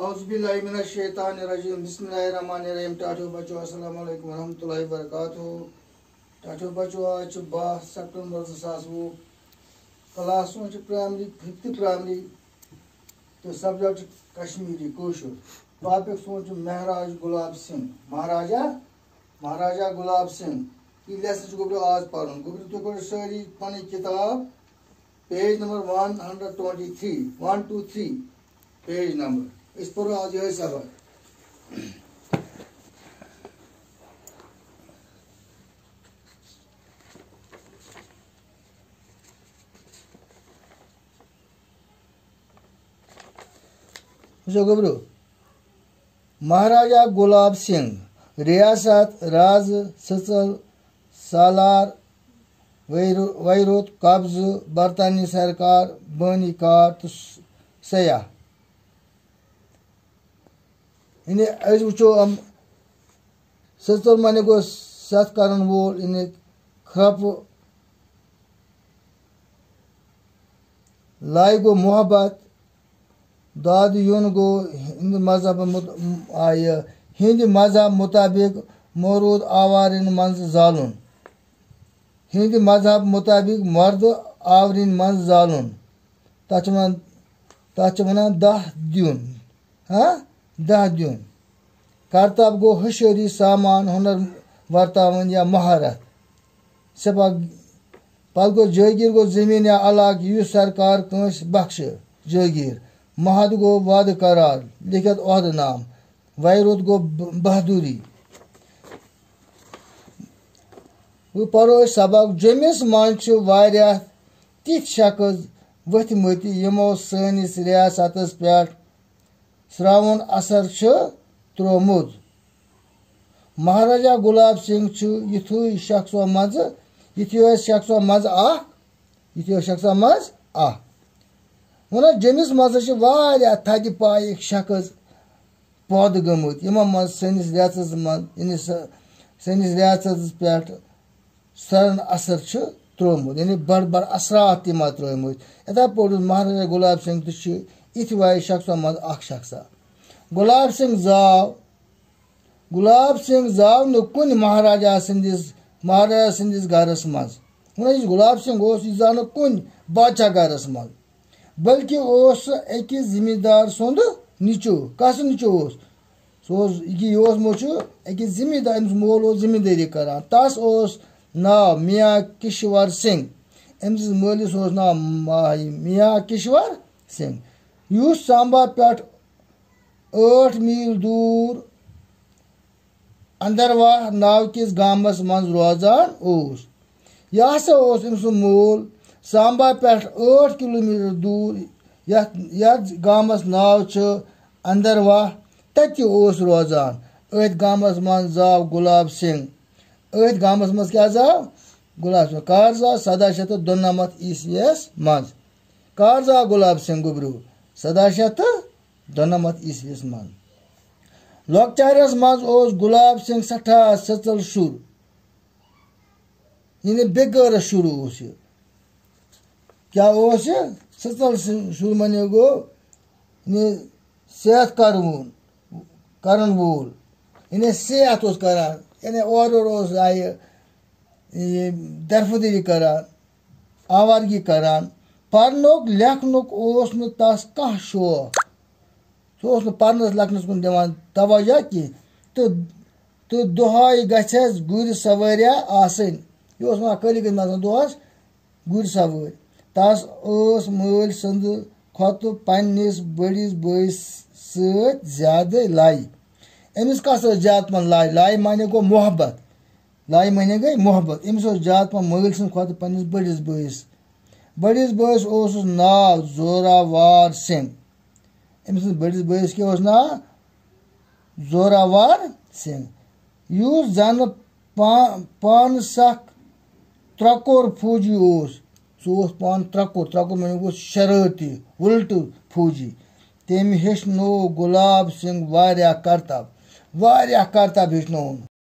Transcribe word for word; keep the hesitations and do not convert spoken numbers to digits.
اعوذ باللہ من الشیطان الرجیم، بسم اللہ الرحمن الرحیم۔ ٹاٹھیو بچو، السلام علیکم ورحمۃ اللہ وبرکاتہ۔ ٹاٹھیو بچو، آز چھُ باہ سپٹمبر زٕ ساس وُہ۔ کلاس سون چھُ پرائمری، ففتھ پرائمری، تہٕ سبجیکٹ کشمیری، کٲشُر۔ ٹاپک سون چھُ مہراج گلاب سنگھ، مہاراجا، مہاراجا گلاب سنگھ۔ یہِ لیسن چھُ گوٚبرِو آز پرُن۔ گوٚبرِو، تُہۍ پٔرِو سٲری پنٕنۍ کِتاب، page number one hundred twenty three, one two three, page number. أسۍ پرو آز یِہوٚے سبق۔ وٕچھو گوٚبرِو، مہاراجا گلاب سنگھ، ریاست راز سٕژل سالار، ویرو-، ویروت قبضہٕ، برطانوی سرکار، بٲنی کار تہٕ س-، سیاح۔ یعنی أسۍ وٕچھو یِم سٕژل معنی گوٚو سیٚتھ کرن وول، یعنی کھرٛپہٕ لایہِ گوٚو محبت، داد یُن گوٚو ہِنٛدِ مذہب مُت-، آ، یہِ ہِنٛدِ مذہب مُطٲبِق مورود آوارٮ۪ن منٛز زالُن۔ ہِنٛدِ مذہب مُطٲبِق مردٕ آورٮ۪ن منٛز زالُن۔ تَتھ چھِ وَنان، تَتھ چھِ وَنان دَہ دیُن۔ ہاں؟ دَہ دیُن۔ کرتب گوٚو ہُشٲری، سامان، ہُنر ورتاوُن یا مہارت۔ سپا-، پتہٕ گوٚو جٲگیٖر، گوٚو زٔمیٖن یا علاقہٕ، یُس سرکار کٲنٛسہِ بخشہِ جٲگیٖر۔ محد گوٚو وعدٕ قرار، لیکھِتھ عہدٕ نام۔ ویروت گوٚو ب-، بہادُری۔ وۄنۍ پرو أسۍ سبق۔ جوٚمِس منٛز چھِ واریاہ تِتھۍ شخص ؤتھۍ مٕتۍ، یِمو سٲنِس ریاستس پٮ۪ٹھ سرٛاوُن اثر چھُ ترٛوومُت۔ مہاراجا گلاب سنگھ چھُ یِتھُے شخصو منٛزٕ، یِتھُے ٲسۍ شخصو منٛزٕ اکھ، یِتھُے ٲسۍ شخصو منٛز اکھ۔ وَنان، جوٚمِس منٛز چھِ واریاہ تھدِ پایِکۍ شخص پٲدٕ گٔمٕتۍ، یِمو منٛز سٲنِس ریاستس منٛز، یعنی سا-، سٲنِس ریاستس پٮ۪ٹھ سرن اثر چھُ ترٛوومُت، یعنی بڑ بڑ اثرات تِمو ترٛٲومٕتۍ۔ یِتھے پٲٹھۍ اوس مہاراجا گلاب سنگھ تہِ چھُ یِتھۍ وایہِ شخصو منٛز اکھ شخصا۔ گلاب سنگھ زاو، گلاب سنگھ زاو نہٕ کُنہِ مہاراجا سٕنٛدِس، مہاراجا سٕنٛدِس گرس منٛز۔ وۄنۍ یُس گلاب سنگھ اوس، یہِ زاو نہٕ کُنہِ بادشاہ گرس منٛز، بلکہِ اوس سُہ أکِس زمیٖندار سُنٛد نیٚچوٗ۔ کس نیٚچوٗ اوس؟ سُہ اوس، یہِ اوس موجود أکِس زمیٖندار، أمِس مول اوس زمیٖندٲری کران۔ تس اوس ناو میاں کشور سنگھ۔ أمۍ سٕنٛدِس مٲلِس اوس ناو ماہی میاں کشور سنگھ، یُس سامبا پٮ۪ٹھ ٲٹھ میٖل دوٗر اندرواہ ناو کِس گامس منٛز روزان اوس۔ یہِ ہسا اوس أمۍ سُنٛد مول، سامبا پٮ۪ٹھ ٲٹھ کلوٗمیٹر دوٗر، یتھ، یتھ گامس ناو چھُ اندرواہ، تتہِ اوس روزان۔ أتھۍ گامس منٛز زاو گلاب سنگھ۔ أتھۍ گامس منٛز کیٛاہ زاو؟ گلاب سنگھ۔ کر زاو؟ سداہ شیٚتھ تہٕ دُنمتھ عیسویس منٛز۔ کر زاو گلاب سنگھ گوٚبرِو؟ سداہ شیٚتھ تہٕ دُنمتھ عیسویس منٛز۔ لۄکچارس منٛز اوس گلاب سنگھ سٮ۪ٹھاہ سٕژل شُر، یعنی بے غٲرت شُر اوس یہِ۔ کیٛاہ اوس یہِ؟ سٕژل شُ-، شُر معنی گوٚو، یعنی صحت کرٕ وول، کرن وول، یعنی صحت اوس کران، یعنی اورٕ یورٕ اوس آیہِ یہِ درفدری کران، آوارگی کران۔ پرنُک لیکھنُک اوس نہٕ تس کانٛہہ شوق۔ سُہ اوس نہٕ پرنس لیکھنس کُن دِوان توجہ کینٛہہ۔ تہٕ، تہٕ دۄہے گژھٮ۪س گُرۍ سوٲریا آسٕنۍ۔ یہِ اوس وَنان، کٲلۍ گٔژھۍ مےٚ آسٕنۍ دۄہس گُرۍ سوٲرۍ۔ تس ٲس مٲلۍ سٕنٛدِ کھۄتہٕ پننِس بٔڑِس بٲیِس سۭتۍ زیادٕ لایہِ۔ أمِس کس ٲس زیادٕ پہن لایہِ؟ لایہِ معنی گوٚو محبت۔ لایہِ معنی گٔے محبت۔ أمِس اوس زیادٕ پہن مٲلۍ سٕنٛدِ کھۄتہٕ پننِس بٔڑِس بٲیِس۔ بٔڑِس بٲیِس اوسُس ناو زوراوار سنگھ۔ أمۍ سٕنٛدِس بٔڑِس بٲیِس کیٛاہ اوس ناو؟ زوراوار سنگھ، یُس زَن پا-، پانہٕ سخ ترٛکور فوجی اوس۔ سُہ اوس پانہٕ ترٛکور، ترٛکور معنی گوٚو شرٲرتی، وُلٹہٕ فوجی۔ تٔمۍ ہیٚچھنوو گلاب سنگھ واریاہ کرتب، واریاہ کرتب ہیٚچھنووُن۔